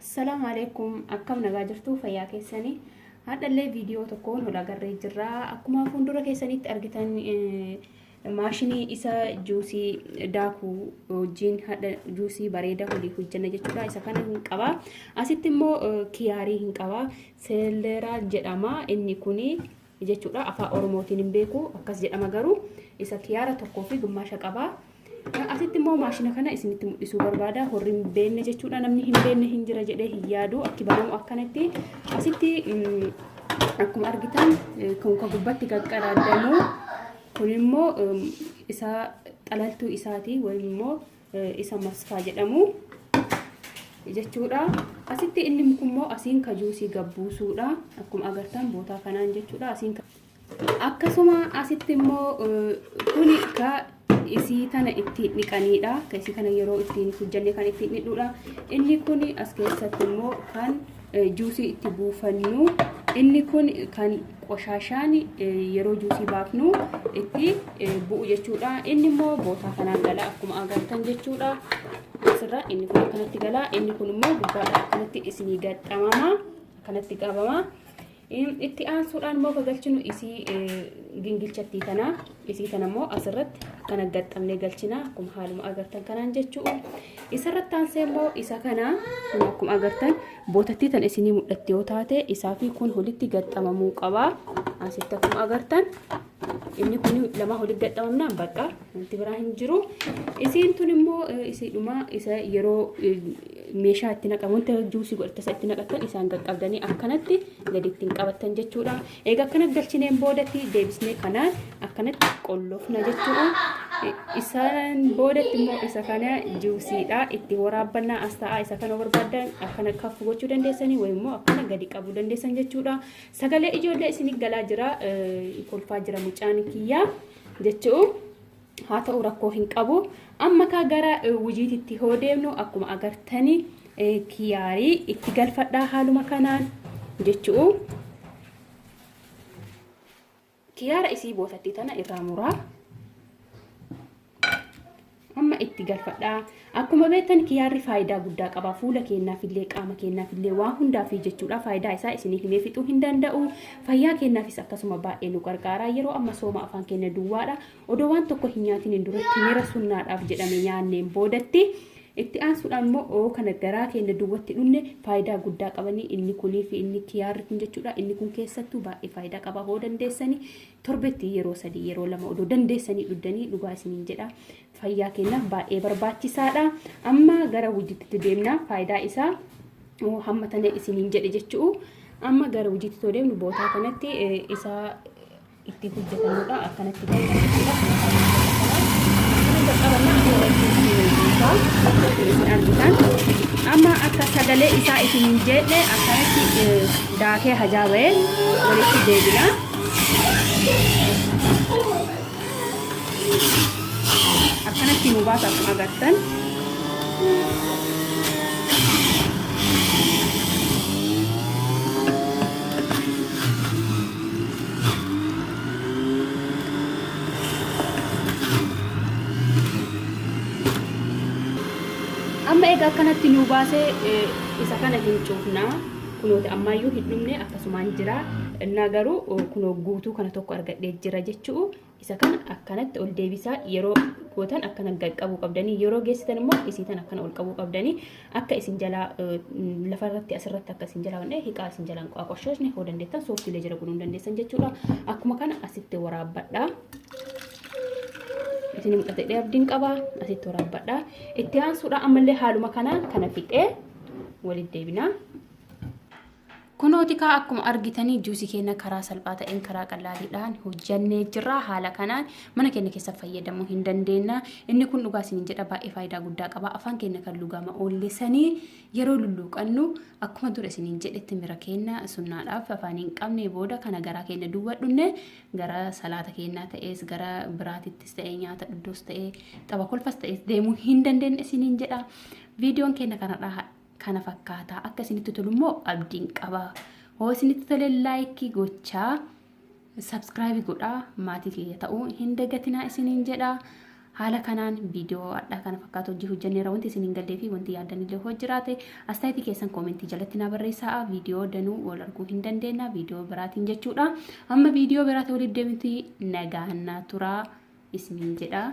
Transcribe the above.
Assalaamu alaikum, akkam nagaa jirtu, fayyaa keessanii? Haadhallee viidiyoo tokkoon ol agarree jirra. Akkuma fuuldura keessanitti argitan, maashinii isa juusii daakuu wajjin hadha juusii bareeda olii hojjenna jechuudha. Isa kana hin qaba. Asitti immoo kiyaarii hin qaba. Seelleraa jedhama inni kuni jechuudha. Afaan Oromootiin hin beeku, akkas jedhama garuu. Isa kiyaara tokkoo fi gummaasha qaba. Asitti immoo maashina kana isinitti mul'isuu barbaada. Horri hin beekne jechuudha. Namni hin beekne hin jira jedhee hin yaadu. Akki banamu akkanatti. Asitti akkuma argitan kun kan gubbatti qaqqaraadamu. Kun immoo isa xalaltuu isaati, wayim immoo isa masfaa jedhamu jechuudha. Asitti inni kun immoo asiin ka juusii gabbuusuudha. Akkuma agartan bootaa kanaan jechuudha. Asiin akkasuma asitti immoo kuni ka isii tana ittiin dhiqaniidha. Ka isii kana yeroo ittiin hojjannee kan ittiin dhidhuudha. Inni kun as keessatti immoo kan juusii itti buufannu. Inni kun kan qoshaashaan yeroo juusii baafnu itti bu'u jechuudha. Inni immoo bootaa kanaan gala akkuma agartan jechuudha. Asirra inni kun akkanatti gala. Inni kun immoo gubbaadha akkanatti isinii gaxxamama. Akkanatti qabama. Itti aansuudhaan immoo ka galchinu isii gingilchattii tana. Isii tana immoo asirratti akkana gaxxamnee galchina akkuma haaluma agartan kanaan jechuudha. Isarratti aansee immoo isa kana kun akkuma agartan bootattii tan isinii mul'atti yoo taate, isaa fi kun walitti gaxxamamuu qaba. Asitti akkuma agartan inni kun lama walitti gaxxamamnaan bakka wanti biraa hin jiru. Isiin tun immoo isiidhuma isa yeroo meeshaa itti naqamu, wanta juusii godhatta isa itti naqattan isaan qaqqabdanii akkanatti gadi ittiin qabattan jechuudha. Egaa akkana galchineen boodatti deebisnee kanaan akkanatti qollofna jechuudha. Isaan boodatti immoo isa kana juusiidha itti waraabbannaa as ta'a. Isa kana barbaaddan akkana kaffu gochuu dandeessanii, wayii immoo akkana gadi qabuu dandeessan jechuudha. Sagalee ijoollee isin galaa jira, kolfaa jira mucaan kiyyaa jechuudha. Haa ta'u, rakkoo hin qabu. Amma kaa gara wujiititti hoo deemnu, akkuma agartanii kiyaarii itti galfadhaa haaluma kanaan jechuu. Kiyaara isii bootatti tana irraa muraa. Amma itti galfadhaa. Akkuma beektan kiyaarri faayidaa guddaa qaba. Fuula keenyaaf illee, qaama keenyaaf illee, waa hundaaf jechuudha. Faayidaa isaa isinii himee fixuu hin danda'u. Fayyaa keenyaafis akkasuma baay'ee nu gargaara. Yeroo amma sooma afaan keenya duwwaadha. Odoo waan tokko hin nyaatiin hin duratti mira sunnaadhaaf jedhame nyaanneen boodatti itti aansuudhaan immoo oo kana garaa keenya duwwatti dhunne faayidaa guddaa qabanii inni kunii fi inni kiyaarri kun jechuudha. Inni kun keessattuu baay'ee faayidaa qaba. Hoo dandeessanii torbetti yeroo 3, yeroo 2 odoo dandeessanii dhuddanii, dhugaa isiniin jedha. Fayyaa keenyaaf baay'ee barbaachisaadha. Amma gara hojiitti deemna. Faayidaa isaa hamma tana isiniin jedhe jechuu. Amma gara hojiitti too deemnu, bootaa kanatti isa itti hojjetamudha. Akkanatti galcha jechuudha. Akkana qaqqabanna, akkanatti isin argitan. Amma akka sagalee isaa isiniin jedhe akkanatti daakee hajaa ba'ee walitti deebina. Akkanatti nu baasa akkuma agartan. Amma egaa akkanatti nu baasee isa kana hin cuufnaa. Kunooti ammaayyuu hin dhumne, akkasumaan jira. Innaa garuu kunoo guutuu kana tokko argadhee jira jechuu. Isa kana akkanatti ol deebisaa yeroo gootan akkana gad qabuu qabdanii, yeroo geessitan immoo isiitan akkana ol qabuu qabdanii, akka isin jalaa lafarratti asirratti akka isin jalaa wanne hiqaa isin jalaan qoqoshoosne. Hoo dandeettan sooftiilee jala godhuu dandeessan jechuudha. Akkuma kana asitti waraabbadha. Isin mul'ate abdiin qaba, asitti waraabbadha. Itti aansuudha ammallee haaluma kanaan kana fixee walitti deebina. Kunooti kaa akkuma argitanii juusii keenya karaa salphaa ta'een, karaa qallaaliidhaan hojjannee jirra. Haala kanaan mana keenya keessa fayyadamuu hin dandeenya. Inni kun dhugaa isiniin jedha, baay'ee faayidaa guddaa qaba. Afaan keenya kan lugama oollesanii yeroo lulluuqannu, akkuma dura isiniin jedhetti, mira keenya sunnaadhaaf afaan hin qabne booda kana garaa keenya duwwadhunne gara salaata keenyaa ta'es, gara biraatittis ta'e, nyaata dhuddoos ta'e, tapha kolfas ta'es deemuu hin dandeenye isiniin jedha. Viidiyoon keenya kanarraa kana fakkaata. Akka isinitti tolu immoo abdiin qaba. Hoo isinitti tole laayikii gochaa, sabskraayibii godhaa, maatii kiyya ta'uu hin dagatinaa isiniin jedha. Haala kanaan viidiyoo addaa kana fakkaatu hojii hojjenneera. Wanti isin hin gallee fi wanti yaaddanillee hoo jiraate astaayitii keessan koomentii jalatti na barreessaa. Viidiyoo danuu wal arguu hin dandeenya viidiyoo biraatiin jechuudha. Amma viidiyoo biraatiin waliif deemti, nagaan naa turaa isiniin jedha.